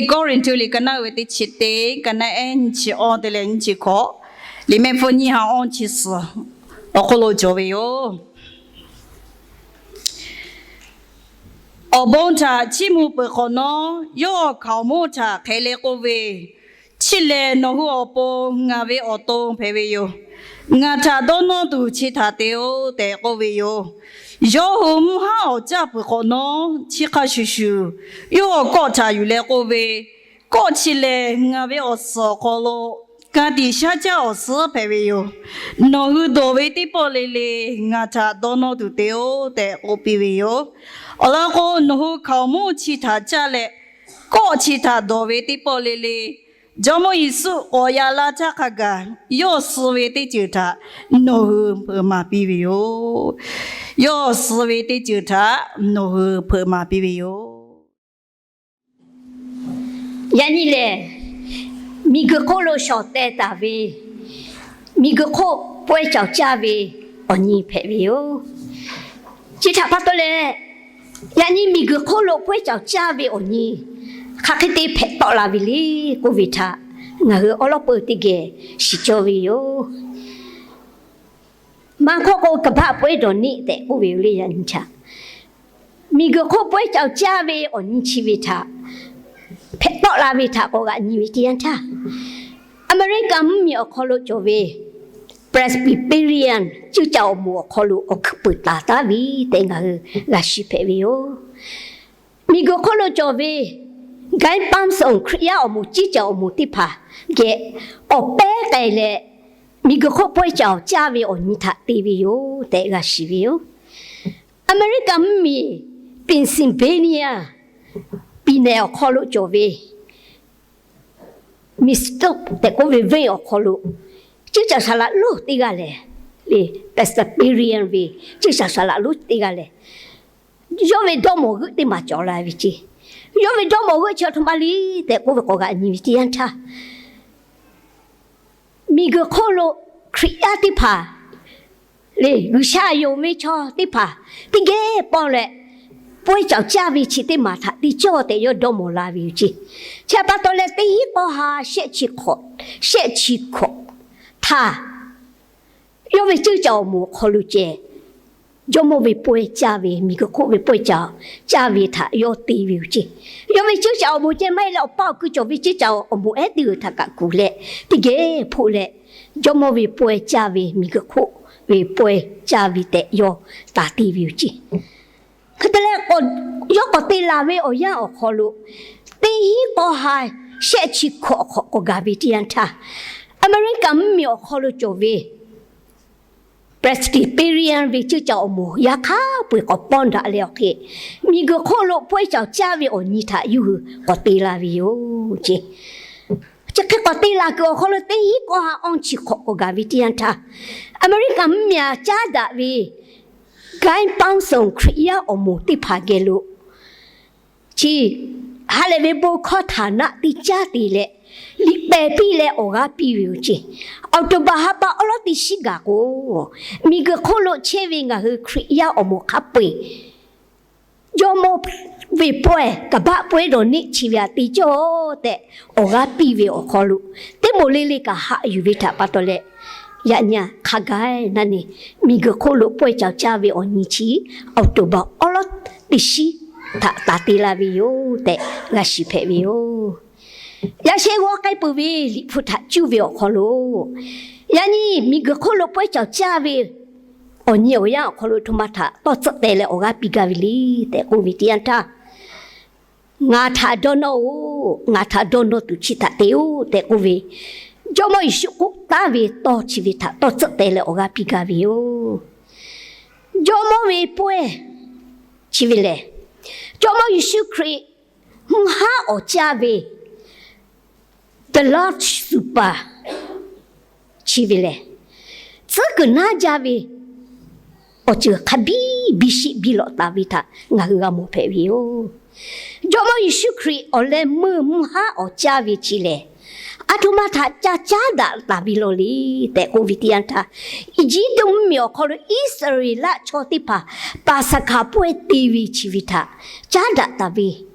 Kawˇrenˍhtuˆ liꞈ ka naˆ ve teˇ chi teˇ, ka naˆ ehˉ nyiˇ chi awˇ te leh nyiˇ chi hkawꞈ, liꞈ mehˆ hpfuhˇ nyiˇ ha awˇ chi suhˍ awˬ hk'oˆ lo cawˬ ve yoˬ. Awˬ bon htaꞈ chiˇ mvuh peuˬ hk'awꞈ nawˉ, yawˇ hkaoˍmonˇ htaꞈ hk'e le k'oˆ ve, Chi lehˬ nawˬ hui awˬ pon ngaˬ ve awˬ to hpehꞈ ve yoˬ. Ngaˬ htaꞈ dawˇ nawˇ tuˬ chi htaꞈ te-oˆ tehꞈ k'oˆ ve yoˬ. Yawˇ hui mvuhˇ haˉ awˍ caˇ peuˬ hk'awꞈ nawˉ, chi hk'a shuˍ shuˍ yawˇ kawˆ htaꞈ yuˬ leh k'oˆ ve, Kawˆ chi lehˬ ngaˬ ve awˬ suhˍ awˬ hk'aw lo ka tiꞈ shaˉ caˇ awˬ suhˉ hpehꞈ ve yoˬ. Nawˬ hui dawˬ ve teˇ pawˆ le le ngaˬ htaꞈ dawˇ nawˇ tuˬ te-oˆ tehꞈ k'oˆ piˇ ve yoˬ. Awˬ lawn k'o, nawˬ hui hkaoˍmonˇ chi htaꞈ caˇ leh, kawˆ chi htaꞈ dawˬ ve teˇ pawˆ le le, Jawˇmawˇ Yeˍsuˆ k'awꞈ yaꞈ la htaˇ hk'a gaˬ, yawˇ suh ve teˇ ceuˬ htaꞈ nawˬ hui hpeuꞈ maˍ piˇ ve yoˬ. Yawˇ suh ve teˇ ceuˬ htaꞈ nawˬ hui hpeuꞈ maˍ piˇ ve yoˬ. Yaꞈ nyi lehˬ, miˬguiˬ hk'oˆ lo shawˍ teh taˍ ve, miˬguiˬ hk'oˆ pawehˇ cawˬ caˇ ve awˬ nyi hpehꞈ ve yoˬ. Chi htaꞈ pa taw leh, yaꞈ nyi miˬguiˬ hk'oˆ lo pawehˇ cawˬ caˇ ve awˬ nyi hk'aˬ hk'e te hpehꞈ tawˆ la ve le k'oˆ ve htaꞈ ngaˬ hui awˉ lawˉ peu teˇ geh shiˍ cawˇ ve yoˬ. Maˇ hkawˇ k'o, ကမ္ဘာ့ပွဲတော်နေ့ tehꞈ k'oˆ ve yoˬ le. Yaꞈ nyi htaꞈ miˬguiˬ hk'oˆ pawehˇ cawˬ caˇ ve awˬ nyi chi ve htaꞈ hpehꞈ tawˆ la ve htaꞈ k'awꞈ g'aꞈ nyi ve teˇ yanˇ htaˇ, Aˍmeˍriˆkaˍ mvuhˇmiˬ awˬ hk'aw lo cawˬ ve Presbyterian ceuˇ caˬ awˬ moˍ awˬ hk'aw lo awˬ hkuiˉ puiˍ taˍ taˉ ve tehꞈ ngaˬ hui g'a shiˍ hpehꞈ ve yoˬ. Miˬguiˬ hk'oˆ lo cawˬ ve ไกด์ Palm Zone Hkriꞈ yaˇ awˬ moˍ ceuˇ caˬ awˬ moˍ teˇ hpaˍ geh awˬ pehˉ k'ai leh, miˬguiˬ hk'oˆ pawehˇ cawˬ caˇ ve awˬ nyi htaꞈ te ve yoˬ tehꞈ g'a shiˍ ve yoˬ. Aˍmeˍriˆkaˍ mvuhˇmiˬ Pennsylvania ပြည်နယ် awˬ hk'aw lo cawˬ ve Minnesota tehꞈ k'oˆ ve venˇ awˬ hk'aw lo ceuˇ caˬ saˍ laꞈ lonˉ teˇ g'aˇ lehˬ, Presbyterian ve ceuˇ caˬ saˍ laꞈ lonˉ teˇ g'aˇ lehˬ, yawˇ ve dawˇ mawˬ g'euˆ teˇ maˬ cawˬ la ve ceˇ. Yawˇ ve dawˇ mawˬ g'euˆ chi aˬ htoꞈ ma le tehꞈ k'oˆ ve k'awꞈ g'aꞈ nyi ve teˇ yanˇ htaˇ, miˬguiˬ hk'oˆ lo Hkriꞈ yaˇ teˇ hpaˍ le, G'uiˬsha yonˍ ve chaw teˇ hpaˍ teˇ geh paw leh, pawehˇ cawˬ caˇ ve chi teˇ maˬ htaꞈ te cawˇ tehꞈ yawˇ dawˇ mawˬ la ve yoˬ ceˇ. Chi pa taw leh, teˇ hinˉ k'awˇ ha shehˆ chi hkawꞈ, shehˆ chi hkawꞈ htaˇ, yawˇ ve ceuˇ caˬ awˬ moˍ awˬ hk'aw lo ceh, jawˇmawˇ ve pawehˇ caˇ ve, miˬguiˬ hk'oˆ ve pawehˇ cawˬ caˇ ve htaꞈ yawˇ te ve yoˬ ceˇ. Yawˇ ve ceuˇ caˬ awˬ moˍ ceh maˇ heˆ leh, awˬ pa awˬ kui cawˬ ve ceuˇ caˬ awˬ moˍ ehˉ teˇ g'uiˬ htaꞈ kaꞈ kuˬ leh, teˇ geh hpoˆ leh, jawˇmawˇ ve pawehˇ caˇ ve, miˬguiˬ hk'oˆ ve pawehˇ caˇ ve tehꞈ yawˇ taˍ te ve yoˬ ceˇ. Hk'e te leh, yawˇ k'awꞈ te la ve awˬ yanˇ awˬ hk'aw lo, teˇ hinˉ k'awˇ ha shehˆ chi hkawꞈ awˬ hk'awꞈ k'awꞈ gaˬ ve teˇ yanˇ htaˇ, Aˍmeˍriˆkaˍ mvuhˇmiˬ awˬ hk'aw lo cawˬ ve Presbyterian ve ceuˇ caˬ awˬ moˍ yaꞈ hk'aˇ peu eˬ k'awꞈ pawˇ daꞈ leh awˬ hk'e, miˬguiˬ hk'oˆ lo pawehˇ cawˬ caˇ ve awˬ nyi htaꞈ yawˇ hui k'awꞈ te la ve yoˬ ceˇ. Chi hk'e k'awꞈ te la kuiˬ awˬ hk'aw lo, teˇ hinˉ k'awˇ ha awˇ chi hkawꞈ k'awꞈ gaˬ ve teˇ yanˇ htaˇ, Aˍmeˍriˆkaˍ mvuhˇmiˬ aˬ caˉ daꞈ ve ไกด์ Palm Zone Hkriꞈ yaˇ awˬ moˍ teˇ hpaˍ geh lo chi ha lehˬ ve bon hkawˇ htaˍ naˆ teˇ caˉ te leh, liꞈ pehˍ piˇ leh awˬ g'aˇ piˇ ve yoˬ ceˇ. October ha pa awˉ lawˉ teˇ shiˉ gaˬ k'o, miˬguiˬ hk'oˆ lo chehˇ ve ngaˬ hui Hkriꞈ yaˇ awˬ moˍ hk'a peu eˬ jawˇmawˇ ve pawehˇ ကမ္ဘာ့ပွဲတော်နေ့ chi ve htaꞈ te cawˇ tehꞈ awˬ g'aˇ piˇ ve awˬ hk'aw lo, teˇ moˍ le le kaꞈ haꞈ yuˬ ve htaꞈ pa taw leh, yaꞈ nyi hk'a gaˬ naˆ ne, miˬguiˬ hk'oˆ lo pawehˇ cawˬ caˇ ve awˬ nyi chi October awˉ lawˉ teˇ shiˉ htaꞈ taˍ te la ve yoˬ tehꞈ g'a shiˍ hpehꞈ ve yoˬ. Yaꞈ sheh g'aw k'ai peuˬ ve Liꞈ hpu htaꞈ cuˇ ve awˬ hk'aw lo, yaꞈ nyi miˬguiˬ hk'oˆ lo pawehˇ cawˬ caˇ ve awˬ nyi awˬ yanˇ awˬ hk'aw lo htoꞈ ma htaꞈ tawˇ tcuhˆ teh leh awˬ g'aˇ piˇ gaˇ ve le tehꞈ k'oˆ ve teˇ yanˇ htaˇ, Ngaˬ htaꞈ dawˇ nawˇ-oˬ, ngaˬ htaꞈ dawˇ nawˇ tuˬ chi htaꞈ te-oˆ tehꞈ k'oˆ ve, Jawˇmawˇ Yeˍsuˆ k'oˆ taˍ ve tawˇ chi ve htaꞈ tawˇ tcuhˆ teh leh awˬ g'aˇ piˇ gaˇ ve yoˬ. Jawˇmawˇ ve pawehˇ chi ve lehˬ, Jawˇmawˇ Yeˍsuˆ Hkriꞈ mvuhˇ haˉ awˍ caˇ ve The Lord's Supper chi ve lehˬ, tcuhˉ kuiˬ naˉ jaˇ ve awˬ ceuˬ hk'a biˇ biˇ sheˆ biˇ lawꞈ taˍ ve htaꞈ ngaˬ hui g'a mawˬ hpehꞈ ve yoˬ. Jawˇmawˇ Yeˍsuˆ Hkriꞈ awˬ leh meuˇ mvuhˇ haˉ awˍ caˇ ve chi lehˬ, aˬ htoꞈ ma htaꞈ ca caˉ daꞈ taˍ ve law le tehꞈ k'oˆ ve teˇ yanˇ htaˇ, Eˇjiˇtuꞈ mvuhˇmiˬ awˬ hk'aw lo Iˉsaˍreˍlaˆ chaw teˇ hpaˍ Paˍsaˍhkaˍ pawehˇ te ve chi ve htaꞈ caˉ daꞈ taˍ ve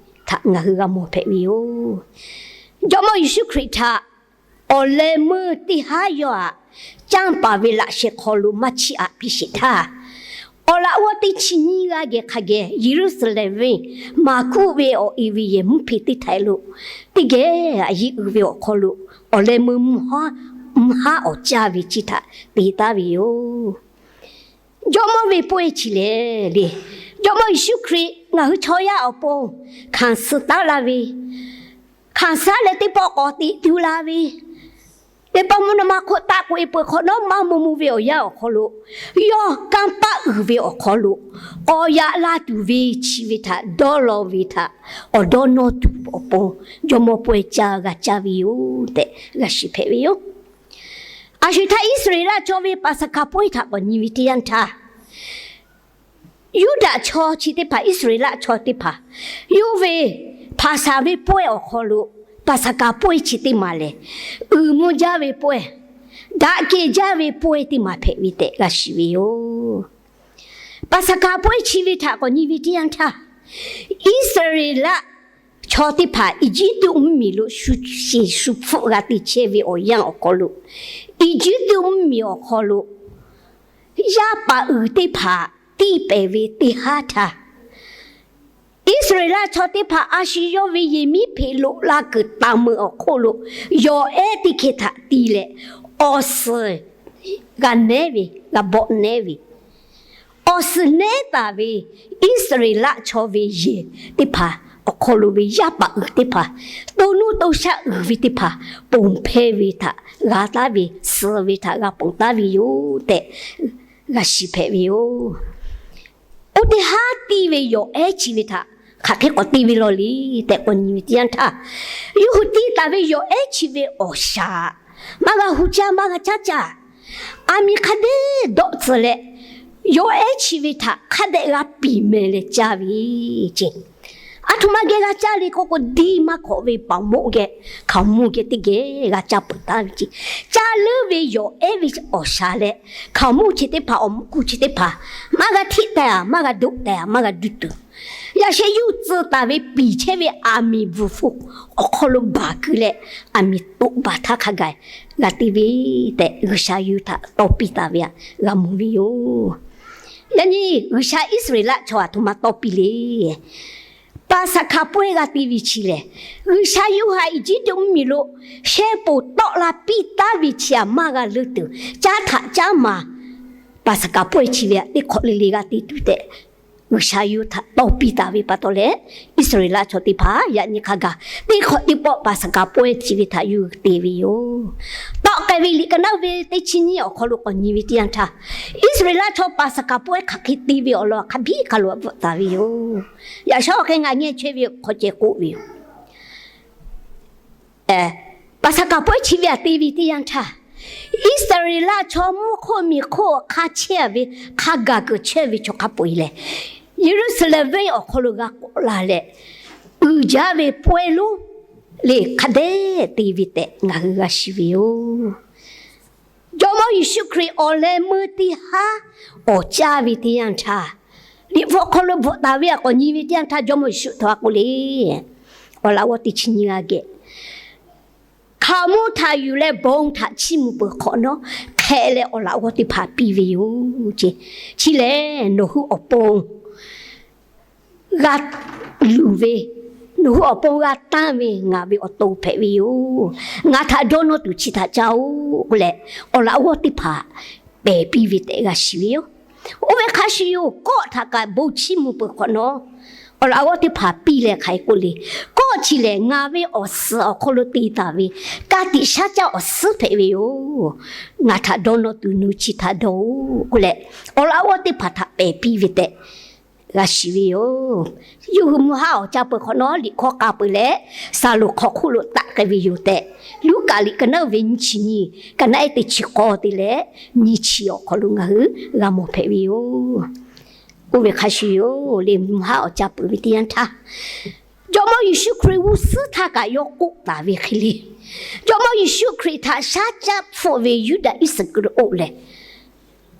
htaꞈ ngaˬ hui g'a mawˬ hpehꞈ ve yoˬ. Jawˇmawˇ Yeˍsuˆ Hkriꞈ htaꞈ awˬ leh meuˇ teˇ haˉ yawˇ htaꞈ canˇ paˍ ve laꞈ sheh hk'aw lo maˇ chiˇ aꞈ piˇ sheˍ htaˇ, awˬ laꞈ g'awˇ teˇ chi nyiˇ g'aˇ geh hk'a geh Yeˍruˆsaˍlehnˍ venˇ Maˍkuˆ ve awˬ e ve yehˬ mvuhˇ hpe teˇ htaiˍ lo teˇ geh a yeˇ uiˍ ve awˬ hk'aw lo awˬ leh meuˇ mvuhˇ haˉ awˬ caˇ ve chi htaꞈ te taˍ ve yoˬ. Jawˇmawˇ ve pawehˇ chi lehˬ le, Jawˇmawˇ Yeˍsuˆ Hkriꞈ ngaˬ hui chaw yaˇ awˬ pon hkanˍ suh taˉ la ve, hkanˍ suh leh teˇ pawˆ k'awꞈ teꞈ tu la ve, teˇ pawˆ mvuhˇ naw ma hk'oˆ taˆ k'oꞈ e peuˬ hk'awꞈ nawˉ maˇ maw mvuh ve awˬ yanˇ awˬ hk'aw lo, yawˇ kanˇ paˆ uiˍ ve awˬ hk'aw lo k'awꞈ yaꞈ la tuˬ ve chi ve htaꞈ dawˇ law ve htaꞈ awˬ dawˇ nawˇ tuˬ awˬ pon Jawˇmawˇ pawehˇ caˇ g'a caˇ ve yoˬ tehꞈ g'a shiˍ hpehꞈ ve yoˬ. A shu htaˇ Iˉsaˍreˍlaˆ chaw ve Paˍsaˍhkaˍ pawehˇ htaꞈ k'awꞈ nyi ve teˇ yanˇ htaˇ, Yuˇdaꞈ chaw chi teˇ hpaˍ, Iˉsaˍreˍlaˆ chaw teˇ hpaˍ, yawˇ ve Hpaˍsaˍ ve pawehˇ awˬ hk'aw lo Paˍsaˍhkaˍ pawehˇ chi teˇ maˬ lehˬ, uiˍ mvuh jaˇ ve pawehˇ, daꞈ kehˬ jaˇ ve pawehˇ teˇ maˬ hpehꞈ ve tehꞈ g'a shiˍ ve yoˬ. Paˍsaˍhkaˍ pawehˇ chi ve htaꞈ k'awꞈ nyi ve teˇ yanˇ htaˇ, Iˉsaˍreˍlaˆ chaw teˇ hpaˍ Eˇjiˇtuꞈ mvuhˇmiˬ lo shu sheˍ shu hpfuhˆ g'a te chehˇ ve awˬ yanˇ awˬ hk'aw lo, Eˇjiˇtuꞈ mvuhˇmiˬ awˬ hk'aw lo yaˇ paˍ uiˍ teˇ hpaˍ tiˇ pehˍ ve teˇ haˉ htaˇ, Iˉsaˍreˍlaˆ chaw teˇ hpaˍ a shu yawˇ ve yehˬ miˉ hpeꞈ loꞈ la kuiˬ taˍ meuꞈ awˬ hk'oˆ lo yawˬ ehˉ teˇ hkeh htaꞈ ti leh, awˬ suhˍ g'a nehˉ ve, g'a bawˆ nehˉ ve, awˬ suhˍ nehˉ taˍ ve Iˉsaˍreˍlaˆ chaw ve yehˬ teˇ hpaˍ awˬ hk'aw lo ve yaˇ paˍ uiˍ teˇ hpaˍ, to nuˇ to shaˆ uiˍ ve teˇ hpaˍ, ponˬ hpehˇ ve htaꞈ g'a taˍ ve, suh ve htaꞈ g'a ponˬ taˍ ve yoˬ tehꞈ g'a shiˍ hpehꞈ ve yoˬ. Oˇ teˇ haˉ tiˇ ve yawˬ ehˉ chi ve htaꞈ hk'aˬ hk'e k'awꞈ te ve law le tehꞈ k'awꞈ nyi ve teˇ yanˇ htaˇ, yawˇ hui tiˇ taˍ ve yawˬ ehˉ chi ve awˬ shaˍ maˇ g'a hu caˇ, maˇ g'a caˉ caˇ. Aˬ miˍ hk'a dehꞈ dawˆ tcuh leh, yawˬ ehˉ chi ve htaꞈ hk'a dehꞈ g'a piˍ mehˍ leh caˇ ve ce. Aˬ htoꞈ ma geh g'a caˇ le k'oˆ k'o, diˇ maˇ hk'awꞈ ve paˍ moˆ geh, hkaoˍmonˇ geh teˇ geh g'a caˇ peuˬ taˍ ve ce. Caˇ leuˉ ve yawˬ ehˉ ve awˬ shaˍ leh, hkaoˍmonˇ chi teˇ hpaˍ, awˬ mvuhˇ kuˇ chi teˇ hpaˍ maˇ g'a hteˆ tehꞈ, maˇ g'a doꞈ tehꞈ, maˇ g'a duˇ tuˬ, yaꞈ sheh yuˇ tcuh taˍ ve piˍ chehˇ ve aˬ miˍ bvuhˬ hpu awˬ hk'aw lo baˬ keu leh, aˬ miˍ toꞈ baˬ htaˇ hk'a gaˬ g'a te ve tehꞈ, G'uiˬsha yawˇ htaꞈ tawˇ piˇ taˍ ve htaꞈ g'a mawˬ ve yoˬ. Yaꞈ nyi G'uiˬsha Iˉsaˍreˍlaˆ chaw aˬ htoꞈ ma tawˇ piˇ le. Paˍsaˍhkaˍ pawehˇ g'a te ve chi lehˬ, G'uiˬsha yawˇ htaꞈ Eˇjiˇtuꞈ mvuhˇmiˬ lo sheh ponˬ tawˆ la piˇ taˉ ve chi aꞈ maˇ g'a leuˇ tuˬ, caˉ htaꞈ caˉ maˍ Paˍsaˍhkaˍ pawehˇ chi ve htaꞈ teˇ hk'awꞈ le le g'a te tuˬ tehꞈ, G'uiˬsha yawˇ htaꞈ tawˇ piˇ taˍ ve pa taw leh, Iˉsaˍreˍlaˆ chaw teˇ hpaˍ yaꞈ nyi hk'a gaˬ teˇ hk'awꞈ teˇ pawˆ Paˍsaˍhkaˍ pawehˇ chi ve htaꞈ yuˬ te ve yoˬ. Tawˆ k'ai ve liꞈ ka naˉ ve teˇ chi nyiˇ awˬ hk'aw lo k'awꞈ nyi ve teˇ yanˇ htaˇ, Iˉsaˍreˍlaˆ chaw Paˍsaˍhkaˍ pawehˇ hk'aˬ hk'e te ve awˬ lawn hk'a biˇ hk'a loꞈ bvuhꞈ taˍ ve yoˬ. Yaꞈ shawˉ awˬ hk'e ngaˬ nyi chehˇ ve hk'aw ceh k'oˆ ve yoˬ. Paˍsaˍhkaˍ pawehˇ chi ve htaꞈ te ve teˇ yanˇ htaˇ, Iˉsaˍreˍlaˆ chaw mvuhˇ hk'oˆ miˬ hk'oˆ hk'a chehˇ ve, hk'a gaˬ kuiˬ chehˇ ve chaw hk'a peu-eˬ lehˬ, Yeˍruˆsaˍlehnˍ venˇ awˬ hk'aw lo g'a k'awꞈ la leh, uiˍ jaˇ ve pawehˇ lonˉ le hk'a dehꞈ te ve tehꞈ ngaˬ hui g'a shiˍ ve yoˬ. Jawˇmawˇ Yeˍsuˆ Hkriꞈ awˬ leh meuˇ teˇ haˉ awˬ caˇ ve teˇ yanˇ htaˇ, Liꞈ hpu awˬ hk'aw lo bvuhꞈ taˍ ve htaꞈ k'awꞈ nyi ve teˇ yanˇ htaˇ, Jawˇmawˇ Yeˍsuˆ htaꞈ k'oˆ le, awˬ laꞈ g'awˇ teˇ chi nyiˇ g'aˇ geh, hkaoˍmonˇ htaꞈ yuˬ leh bon htaꞈ chiˇ mvuh peuˬ hk'awꞈ nawˉ, hk'e leh awˬ laꞈ g'awˇ teˇ hpaˍ piˇ ve yoˬ ce. Chi lehˬ, nawˬ hui awˬ pon g'a luˬ ve, nawˬ hui awˬ pon g'a tanˇ ve ngaˬ ve awˬ to hpehꞈ ve yoˬ. Ngaˬ htaꞈ dawˇ nawˇ tuˬ chi htaꞈ caˇ-oˆ k'oˆ leh, awˬ laꞈ g'awˇ teˇ hpaˍ pehˬ piˇ ve tehꞈ g'a shiˍ ve yoˬ. Oˇ ve hk'a shuˍ yoˬ, kawˆ htaꞈ kaꞈ bon chiˇ mvuh peuˬ hk'awꞈ nawˉ, awˬ laꞈ g'awˇ teˇ hpaˍ piˇ leh hk'aˬ hk'e k'oˆ le, kawˆ chi lehˬ ngaˬ ve awˬ suhˍ awˬ hk'aw lo te taˍ ve ka tiꞈ shaˉ caˇ awˬ suhˉ hpehꞈ ve yoˬ. Ngaˬ htaꞈ dawˇ nawˇ tuˬ nawˬ chi htaꞈ dawˇ-oˆ k'oˆ leh, awˬ laꞈ g'awˇ teˇ hpaˍ htaꞈ pehˬ piˇ ve tehꞈ g'a shiˍ ve yoˬ. Yawˇ hui mvuhˇ haˉ awˬ caˇ peuˬ hk'awꞈ nawˉ, liꞈ hkawˇ k'a peuˬ leh, Saˍlonˍ hk'aw hk'oˆ lo taˆ k'ai ve yoˬ tehꞈ, Luˉkaꞈ liꞈ ka naˉ ve nyiˇ chi nyiˇ, ka naˉ ehˉ teˇ chi k'awˇ te leh nyiˇ chi awˬ hk'aw lo ngaˬ hui g'a mawˬ hpehꞈ ve yoˬ. Oˇ ve hk'a shuˍ yoˬ le, mvuhˇ haˉ awˬ caˇ peuˬ ve teˇ yanˇ htaˇ, Jawˇmawˇ Yeˍsuˆ Hkriꞈ g'uˇ suhˉ htaˇ kaꞈ yawˇ k'oˆ taˍ ve hk'e le, Jawˇmawˇ Yeˍsuˆ Hkriꞈ htaꞈ shaˉ caˆ hpfuhˆ ve Yuˇdaꞈ Iˉsaˍkaˍriˍoˆ lehˬ,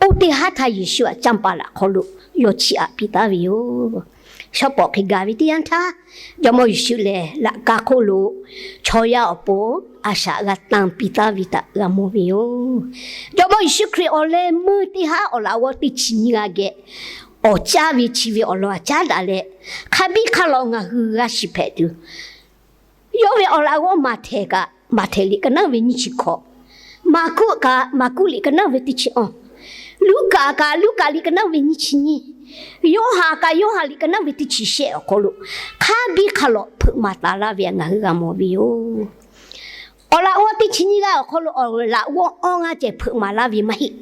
oˇ teˇ haˉ htaˇ Yeˍsuˆ htaꞈ canˇ paˍ laꞈ hk'aw lo yawˇ chiˇ aꞈ piˇ taˉ ve yoˬ. Shaw pawˍ hk'e gaˬ ve teˇ yanˇ htaˇ, Jawˇmawˇ Yeˍsuˆ lehˬ laꞈ ka hk'oˆ lo chaw yaˇ awˬ pon a shaꞈ g'a tanˇ piˇ taˉ ve htaꞈ g'a mawˬ ve yoˬ. Jawˇmawˇ Yeˍsuˆ Hkriꞈ awˬ leh meuˇ teˇ haˉ awˬ laꞈ g'awˇ teˇ chi nyiˇ g'a geh awˬ caˇ ve chi ve awˬ lawn a caˉ daꞈ leh, hk'a biˇ hk'a lawꞈ ngaˬ hui g'a shiˍ hpehꞈ tuˬ, yawˇ ve awˬ laꞈ g'awˇ Maꞈhtehˍ kaꞈ Maꞈhtehˍ liꞈ ka naˉ ve nyiˇ chi hkawꞈ, Maˍkuˆ kaꞈ Maˍkuˆ liꞈ ka naˉ ve teˇ chi awˇ, Luˉkaꞈ kaꞈ Luˉkaꞈ liꞈ ka naˉ ve nyiˇ chi nyiˇ, Yoˇhanˬ kaꞈ Yoˇhanˬ liꞈ ka naˉ ve teˇ chi shehˆ awˬ hk'aw lo hk'a biˇ hk'a lawꞈ hpeuꞈ maˍ taˍ laˇ ve htaꞈ ngaˬ hui g'a mawˬ ve yoˬ. Awˬ laꞈ g'awˇ teˇ chi nyiˇ g'aˇ awˬ hk'aw lo awˬ laꞈ g'awˇ awˇ g'aˇ ceh hpeuꞈ maˍ laˇ ve maˇ heˆ.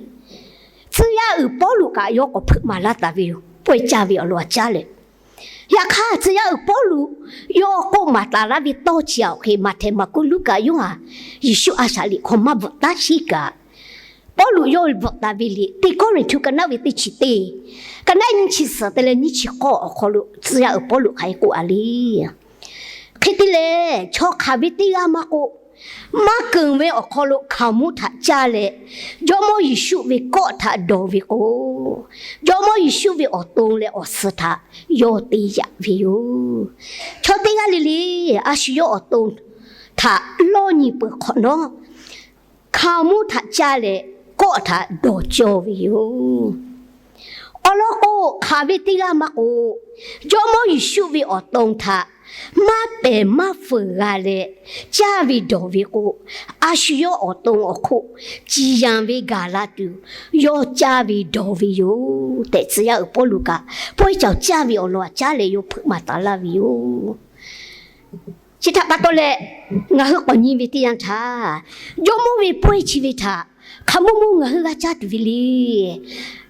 Tcuh yaˇ uiˍ Pawˇluꞈ kaꞈ yawˇ k'awꞈ hpeuꞈ maˍ laˇ taˍ ve yoˬ. Pawehˇ caˇ ve awˬ lawn a caˉ leh, yaꞈ hk'aˇ tcuh yaˇ uiˍ Pawˇluꞈ yawˇ k'oˆ maˍ taˍ laˇ ve tawˇ chi awˬ hk'e Maꞈhtehˍ, Maˍkuˆ, Luˉkaꞈ, Yoˇhanˬ, Yeˍsuˆ a shaꞈ liꞈ hk'aw maˇ bvuhꞈ taˉ sheˉ kaꞈ, Pawˇluꞈ yawˇ bvuhꞈ taˍ ve liꞈ teˇ Kawˇrenˍhtuˆ ka naˉ ve teˇ chi teˇ, ka naˉ nyiˇ chi suhˍ te leh nyiˇ chi k'awˇ awˬ hk'aw lo tcuh yaˇ uiˍ Pawˇluꞈ hk'aˬ hk'e k'oˆ a le. Hk'e te leh, chaw hk'aˬ ve teˇ g'aˇ maˇ k'oˆ, maˇ keunˍ ve awˬ hk'aw lo hkaoˍmonˇ htaꞈ caˇ leh, Jawˇmawˇ Yeˍsuˆ ve kawˆ htaꞈ dawˬ ve k'o, Jawˇmawˇ Yeˍsuˆ ve awˬ to leh awˬ suhˍ htaꞈ yawˇ te yaꞈ ve yoˬ. Chaw teˇ g'aˇ le le a shu yawˇ awˬ to htaꞈ lawˇ nyi peuˬ hk'awꞈ nawˉ, hkaoˍmonˇ htaꞈ caˇ leh kawˆ htaꞈ dawˬ cawˇ ve yoˬ. Awˬ lawn k'o, hk'aˬ ve teˇ g'aˇ maˇ k'oˆ, Jawˇmawˇ Yeˍsuˆ ve awˬ to htaꞈ maˇ pehˬ maˇ fuiˍ g'a leh caˇ ve dawˬ ve k'o, a shu yawˇ awˬ to awˬ hk'oˆ ciˍ yanˍ ve gaˬ la tuˬ yawˇ caˇ ve dawˬ ve yoˬ tehꞈ, tcuh yaˇ uiˍ Pawˇluꞈ kaꞈ pawehˇ caˇ caˇ ve awˬ lawn a caˉ leh yawˇ hpeuꞈ maˍ taˍ laˇ ve yoˬ. Chi htaꞈ pa taw leh, ngaˬ hui k'awꞈ nyi ve teˇ yanˇ htaˇ, Jawˇmawˇ ve pawehˇ chi ve htaꞈ hk'a mawˇ mawˇ ngaˬ hui g'a caˇ tuˬ ve le.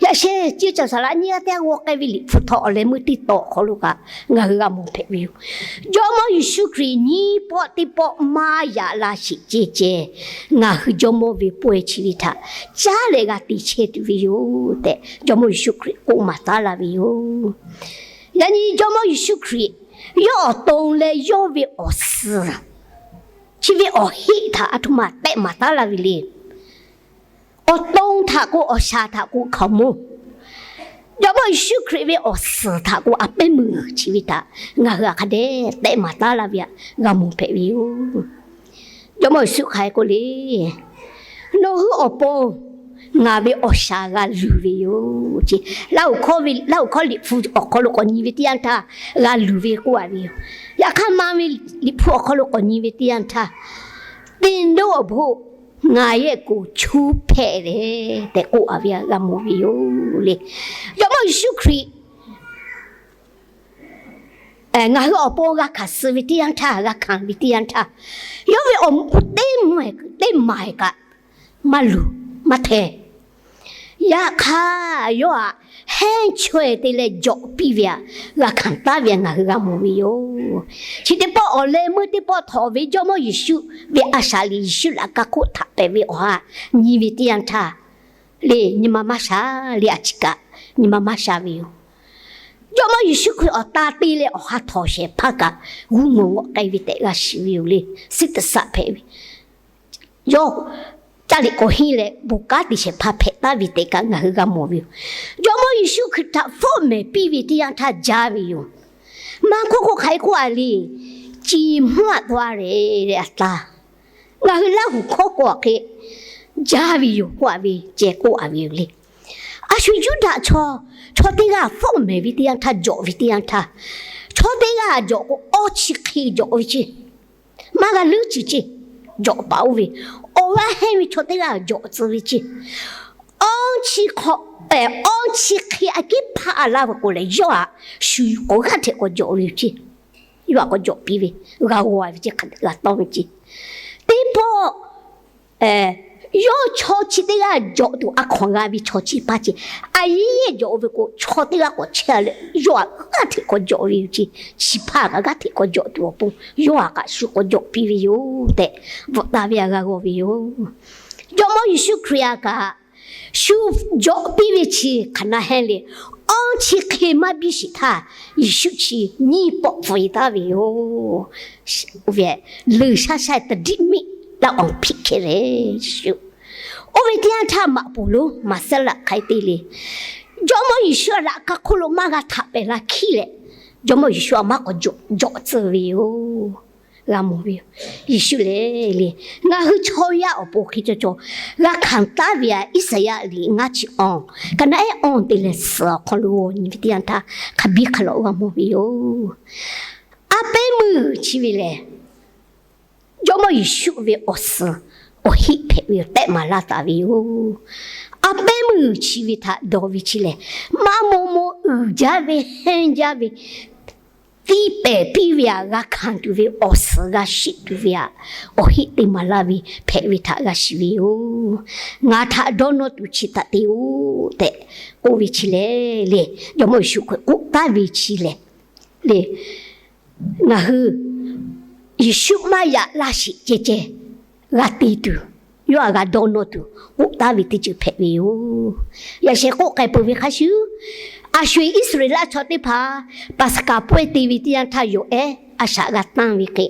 Yaꞈ sheh, ciˇ caˬ saˍ laꞈ nyiˇ g'aˇ teˇ g'aˇ g'aw k'ai ve Liꞈ hpu htawˇ awˬ leh meuˇ teˇ taw awˬ hk'aw lo kaꞈ ngaˬ hui g'a mawˬ hpehꞈ ve yoˬ. Jawˇmawˇ Yeˍsuˆ Hkriꞈ nyiˇ pawˆ teˇ pawˆ maˇ yaꞈ la sheˍ ceh ceh, ngaˬ hui Jawˇmawˇ ve pawehˇ chi ve htaꞈ caˉ leh g'a te chehˇ tuˬ ve yoˬ tehꞈ, Jawˇmawˇ Yeˍsuˆ Hkriꞈ k'oˆ maˍ taˉ laˇ ve yoˬ. Yaꞈ nyi Jawˇmawˇ Yeˍsuˆ Hkriꞈ yawˇ awˬ to leh yawˇ ve awˬ suhˍ chi ve awˬ heˆ htaꞈ a htoꞈ ma tehꞈ maˍ taˉ laˇ ve le. Awˬ to htaꞈ k'o, awˬ shaˍ htaꞈ k'o hkaoˍmonˇ, Jawˇmawˇ Yeˍsuˆ Hkriꞈ ve awˬ suhˍ htaꞈ k'o a pehˉ meuˇ chi ve htaꞈ ngaˬ hui hk'a dehꞈ tehꞈ maˍ taˉ laˇ ve htaꞈ g'a mawˬ hpehꞈ ve yoˬ. Jawˇmawˇ Yeˍsuˆ hk'aˬ hk'e k'oˆ le, Nawˬ hui awˬ pon ngaˬ ve awˬ shaˍ g'a luˬ ve yoˬ ce. Laˇ huˍ hkawˇ ve, Laˇ huˍ hkawˇ Liꞈ hpu awˬ hk'aw lo k'awꞈ nyi ve teˇ yanˇ htaˇ g'a luˬ ve k'oˆ a ve yoˬ. Yaꞈ hk'aˇ, ma ve Liꞈ hpu awˬ hk'aw lo k'awꞈ nyi ve teˇ yanˇ htaˇ, သင်တို့အဖို့ ငါ့ကို ချိုးဖဲ့တယ် tehꞈ k'oˆ a ve htaꞈ g'a mawˬ ve yoˬ le. Jawˇmawˇ Yeˍsuˆ Hkriꞈ ngaˬ hui awˬ pon g'a hkanˍ suh ve teˇ yanˇ htaˇ, g'a hkanˍ ve teˇ yanˇ htaˇ, yawˇ ve awˬ moˍ teˇ maˬ kaꞈ maˇ luˬ maˇ hteh. Yaꞈ hk'aˇ, yawˇ htaꞈ hehnˇ chaweh te leh jawꞈ piˇ ve htaꞈ g'a hkanˍ taˉ ve htaꞈ ngaˬ hui g'a mawˬ ve yoˬ. Chi teˇ pawˆ awˬ leh meuˇ teˇ pawˆ htawꞈ ve Jawˇmawˇ Yeˍsuˆ ve a shaˍ liꞈ Yeˍsuˆ laꞈ ka hk'oˆ htaꞈ pehꞈ ve awˬ ha nyi ve teˇ yanˇ htaˇ, le nyi ma maˇ sha, le a ciˉ kaꞈ nyi ma maˇ sha ve yoˬ. Jawˇmawˇ Yeˍsuˆ Hkriꞈ awˬ ta te leh awˬ ha htawꞈ shehˍ hpaˇ kaꞈ g'uˇ mawˬ ngawˆ k'ai ve tehꞈ g'a shiˍ ve yoˬ le. Suhˉ teꞈ saˆ hpehꞈ ve, yawˇ caˇ liꞈ k'awꞈ henˇ leh bon kanˉ te shehˍ hpaˇ hpehꞈ taˉ ve tehꞈ kaꞈ ngaˬ hui g'a mawˬ ve yoˬ. Jawˇmawˇ Yeˍsuˆ Hkriꞈ htaꞈ fawˆ mehˍ piˇ ve teˇ yanˇ htaˇ jaˇ ve yoˬ. Maˇ hk'oˆ k'o hk'aˬ hk'e k'oˆ a le, ကြေမွသော်လည်း အသား, ngaˬ hui Laˇ huˍ hkawˇ k'o hk'e jaˇ ve yoˬ k'oˆ a ve ceh k'oˆ a ve yoˬ le. A shu Yuˇdaꞈ chaw, chaw teˇ g'aˇ fawˆ mehˍ ve teˇ yanˇ htaˇ, jawꞈ ve teˇ yanˇ htaˇ, chaw teˇ g'aˇ jawꞈ k'o awˇ chi hk'e jawꞈ ve ceˇ. Maˇ g'a leuˉ ceuˬ ceˇ. Jawꞈ paˍ oˇ ve, awˬ g'aˇ hehnˇ ve chaw teˇ g'aˇ jawꞈ tcuh ve ceˇ. Awˇ chi hk'e, awˇ chi hk'e aꞈ kehˉ hpaˇ laˇ ve k'o lehˬ, yawˇ htaꞈ shu k'awꞈ g'aˇ hteꞈ k'awꞈ jawꞈ ve yoˬ ceˇ. Yawˇ htaꞈ k'awꞈ jawꞈ piˇ ve, g'a g'aw ve ceˇ, hk'a dehꞈ g'a tawˇ ve ceˇ. Teˇ pawˆ yawˇ chaw chi teˇ g'aˇ jawꞈ tuˬ a hkawnˍ g'a ve chaw chi hpaˇ ceˇ. A yehˉ yehˉ jawꞈ ve k'o, chaw teˇ g'aˇ k'awꞈ chehˇ leh yawˇ htaꞈ g'aˇ hteꞈ k'awꞈ jawꞈ ve yoˬ ceˇ. Chi hpaˇ kaꞈ g'aˇ hteꞈ k'awꞈ jawꞈ tuˬ awˬ pon yawˇ htaꞈ kaꞈ shu k'awꞈ jawꞈ piˇ ve yoˬ tehꞈ bvuhꞈ taˍ ve htaꞈ g'a g'aw ve yoˬ. Jawˇmawˇ Yeˍsuˆ Hkriꞈ htaꞈ kaꞈ shu jawꞈ piˇ ve chi hk'aˬ na hehnˇ le. Awˇ chi hk'e maˇ biˇ sheˍ htaˇ, Yeˍsuˆ chi nyiˇ pawˆ pfuhˍ taˍ ve yoˬ. Leuˬ shaˉ shaˉ ta diˆ miˆ laˇ awˬ hpiˆ hkeh leh, Yeˍsuˆ oˇ ve teˇ yanˇ htaˇ maꞈ poˍ lonˉ maˍ sehˉ laꞈ hk'ai te le. Jawˇmawˇ Yeˍsuˆ laꞈ ka hk'oˆ lo maˇ g'a htaꞈ pehˍ la hkiˉ leh, Jawˇmawˇ Yeˍsuˆ a maˇ k'awꞈ jawꞈ tcuh ve yoˬ. G'a mawˬ ve yoˬ. Yeˍsuˆ lehˬ le, ngaˬ hui chaw yaˇ awˬ pon hk'e cawˬ cawˬ g'a hkanˍ taˉ ve aꞈ, Iˉsaˍyaˆ liꞈ ngaˇ chi awˬ, ka naˉ ehˉ awˬ te leh suhˍ awˬ hk'aw lo nyi ve teˇ yanˇ htaˇ, hk'a biˇ hk'a lawꞈ g'a mawˬ ve yoˬ. A pehˉ meuˇ chi ve lehˬ, Jawˇmawˇ Yeˍsuˆ ve awˬ suhˍ awˬ heˆ hpehꞈ ve yoˬ tehꞈ maˍ laˇ taˍ ve yoˬ. A pehˉ meuˇ chi ve htaꞈ dawˬ ve chi lehˬ, maˇ maw maw uiˍ jaˇ ve, hehnˇ jaˇ ve, tiˇ pehˍ piˇ ve aꞈ g'a hkanˍ tuˬ ve awˬ suhˍ g'a sheˆ tuˬ ve aꞈ, awˬ heˆ te maˍ laˇ ve hpehꞈ ve htaꞈ g'a shiˍ ve yoˬ. Ngaˬ htaꞈ dawˇ nawˇ tuˬ chi htaꞈ te-oˬ tehꞈ k'oˆ ve chi lehˬ le, Jawˇmawˇ Yeˍsuˆ k'oˆ taˍ ve chi lehˬ le, ngaˬ hui Yeˍsuˆ maˇ yaꞈ laˇ sheˍ ceh ceh g'a te tuˬ, yawˇ aꞈ g'a dawˇ nawˇ tuˬ k'oˆ taˍ ve teˇ ceuˬ hpehꞈ ve yoˬ. Yaꞈ sheh k'oˆ k'ai peuˬ ve hk'a shuˍ, a sho-eˬ Iˉsaˍreˍlaˆ chaw teˇ hpaˍ Paˍsaˍhkaˍ pawehˇ te ve teˇ yanˇ htaˇ yawˬ ehˉ a shaꞈ g'a tanˇ ve hk'e,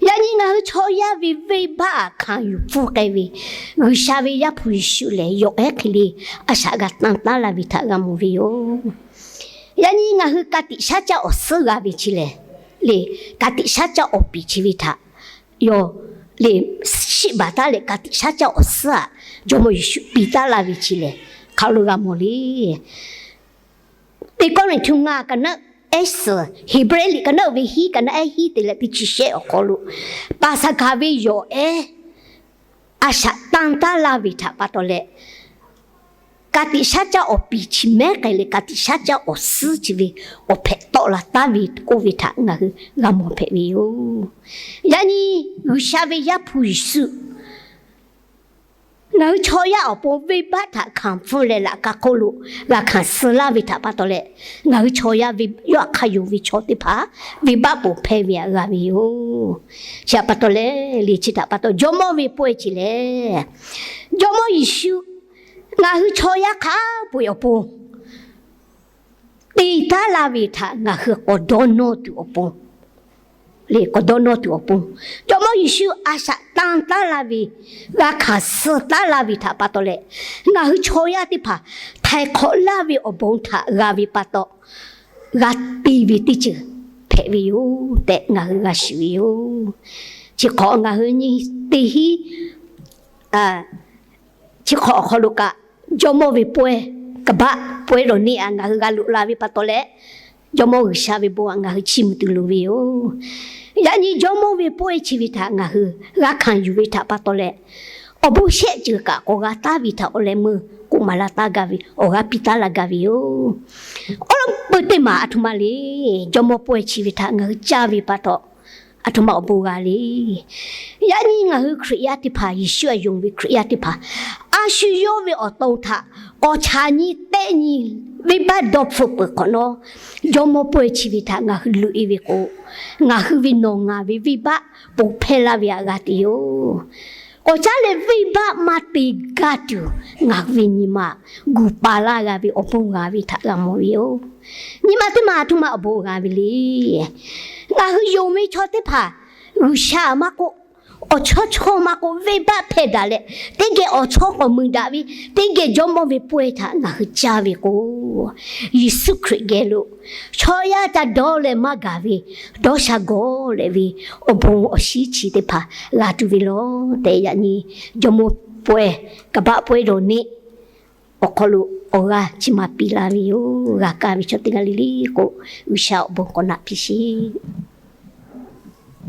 yaꞈ nyi ngaˬ hui chaw yaˇ ve venˇbaˆ aꞈ hkanˍ yuˬ pfuhˇ k'ai ve G'uiˬsha ve Yaˇ hpu Yeˍsuˆ lehˬ, yawˬ ehˉ hk'e le a shaꞈ g'a tanˇ taˉ laˇ ve htaꞈ g'a mawˬ ve yoˬ. Yaꞈ nyi ngaˬ hui ka tiꞈ shaˉ caˇ awˬ suhˉ g'a ve chi lehˬ le, ka tiꞈ shaˉ caˇ awˬ piˍ chi ve htaꞈ yawˇ le shiˆ baˬ taˉ leh, ka tiꞈ shaˉ caˇ awˬ suhˉ aꞈ Jawˇmawˇ Yeˍsuˆ piˇ taˉ laˇ ve chi lehˬ, hk'aˬ lo g'a mawˬ le. Teˇ Kawˇrenˍhtuˆ ngaˇ ka naˉ ehˉ suhˍ, Heˍbrehˇ liꞈ ka naˉ ve hiˉ, ka naˉ ehˉ hiˉ te leh teˇ chi shehˆ awˬ hk'aw lo, Paˍsaˍhkaˍ ve yawˬ ehˉ a shaꞈ tanˇ taˉ laˇ ve htaꞈ pa taw leh, ka tiꞈ shaˉ caˇ awˬ piˍ chi mehˉ k'ai leh, ka tiꞈ shaˉ caˇ awˬ suhˉ chi ve awˬ hpehꞈ tawˆ la taˉ ve k'oˆ ve htaꞈ ngaˬ hui g'a mawˬ hpehꞈ ve yoˬ. Yaꞈ nyi G'uiˬsha ve Yaˇ hpu Yeˍsuˆ ngaˬ hui chaw yaˇ awˬ pon venˇbaˆ htaꞈ hkanˍ pfuhˇ leh laꞈ ka hk'oˆ lo g'a hkanˍ suh laˇ ve htaꞈ pa taw leh, ngaˬ hui chaw yaˇ ve yawˇ htaꞈ hk'a yonˍ ve chaw teˇ hpaˍ venˇbaˆ ponˬ hpehˇ ve aꞈ g'a ve yoˬ. Chi htaꞈ pa taw leh le, chi htaꞈ pa taw Jawˇmawˇ ve pawehˇ chi lehˬ, Jawˇmawˇ Yeˍsuˆ ngaˬ hui chaw yaˇ hk'a peu-eˬ awˬ pon te taˉ laˇ ve htaꞈ ngaˬ hui k'awꞈ dawˇ nawˇ tuˬ awˬ pon le, k'awꞈ dawˇ nawˇ tuˬ awˬ pon, Jawˇmawˇ Yeˍsuˆ a shaꞈ tanˇ taˉ laˇ ve, g'a hkanˍ suh taˉ laˇ ve htaꞈ pa taw leh, ngaˬ hui chaw yaˇ teˇ hpaˍ htaiˍ hk'awꞈ laˇ ve awˬ bon htaꞈ g'a ve pa taw, g'a te ve teˇ ceuˬ hpehꞈ ve yoˬ tehꞈ ngaˬ hui g'a shiˍ ve yoˬ. Chi hk'awꞈ ngaˬ hui nyi teˇ hinˉ chi hk'awꞈ awˬ hk'aw lo kaꞈ, Jawˇmawˇ ve pawehˇ, kaˍbaˆ pawehˇ dawˬ neˇ aꞈ ngaˬ hui g'a loꞈ la ve pa taw leh, Jawˇmawˇ G'uiˬsha ve bon aꞈ ngaˬ hui chiˇ mvuh tuˬ loˍ ve yoˬ. Yaꞈ nyi Jawˇmawˇ ve pawehˇ chi ve htaꞈ ngaˬ hui g'a hkanˍ yuˬ ve htaꞈ pa taw leh, awˬ bon shehˆ ceuˬ kaꞈ k'awꞈ g'a taˍ ve htaꞈ awˬ leh meuˇ k'oˆ maˍ laˇ taˉ gaˇ ve, awˬ g'aˇ piˇ taˉ laˇ gaˇ ve yoˬ. Awˬ lawn peuˬ teˇ maˬ aˬ htoꞈ ma le, Jawˇmawˇ pawehˇ chi ve htaꞈ ngaˬ hui caˇ ve pa taw, aˬ htoꞈ ma awˬ bon g'a le. Yaꞈ nyi ngaˬ hui Hkriꞈ yaˇ teˇ hpaˍ, Yeˍsuˆ aꞈ yonˍ ve Hkriꞈ yaˇ teˇ hpaˍ, a shu yawˇ ve awˬ to htaꞈ k'awꞈ chaꞈ nyi tehˆ nyi venˇbaˆ dawˇ hpfuhˆ peuˬ hk'awꞈ nawˉ, Jawˇmawˇ pawehˇ chi ve htaꞈ ngaˬ hui loꞈ-e ve k'o, ngaˬ hui ve nawˬ ngaˬ ve venˇbaˆ ponˬ hpehˇ laˇ ve aꞈ g'a te yoˬ. K'awꞈ caˉ leh venˇbaˆ maˇ te gaˇ tuˬ, ngaˬ hui ve nyi ma gu pa laˇ g'a ve awˬ bon g'a ve htaꞈ g'a mawˬ ve yoˬ. Nyi ma teˇ maˬ aˬ htoꞈ ma awˬ bon g'a ve le. Ngaˬ hui yonˍ ve chaw teˇ hpaˍ G'uiˬsha maˇ k'oˆ, awˬ chawˇ chawˇ maˇ k'oˆ, venˇbaˆ hpehˇ daꞈ leh, teˇ geh awˬ chawˇ k'awꞈ mui daꞈ ve, teˇ geh Jawˇmawˇ ve pawehˇ htaꞈ ngaˬ hui caˇ ve k'o, Yeˍsuˆ Hkriꞈ geh lo chaw yaˇ ca dawˇ leh maˇ gaˬ ve, dawˇ sha gawˬ leh ve awˬ bon awˬ shinˉ chi teˇ hpaˍ g'a tuˬ ve lawˬ tehꞈ, yaꞈ nyi Jawˇmawˇ pawehˇ, kaˍbaˆ pawehˇ dawˬ neˇ awˬ hk'aw lo awˬ g'aˇ chi ma piˇ laˇ ve yoˬ. G'a kaˇ ve chaw teˇ g'aˇ le le k'o, G'uiˬsha awˬ bon k'awꞈ naꞈ piˇ sheˍ.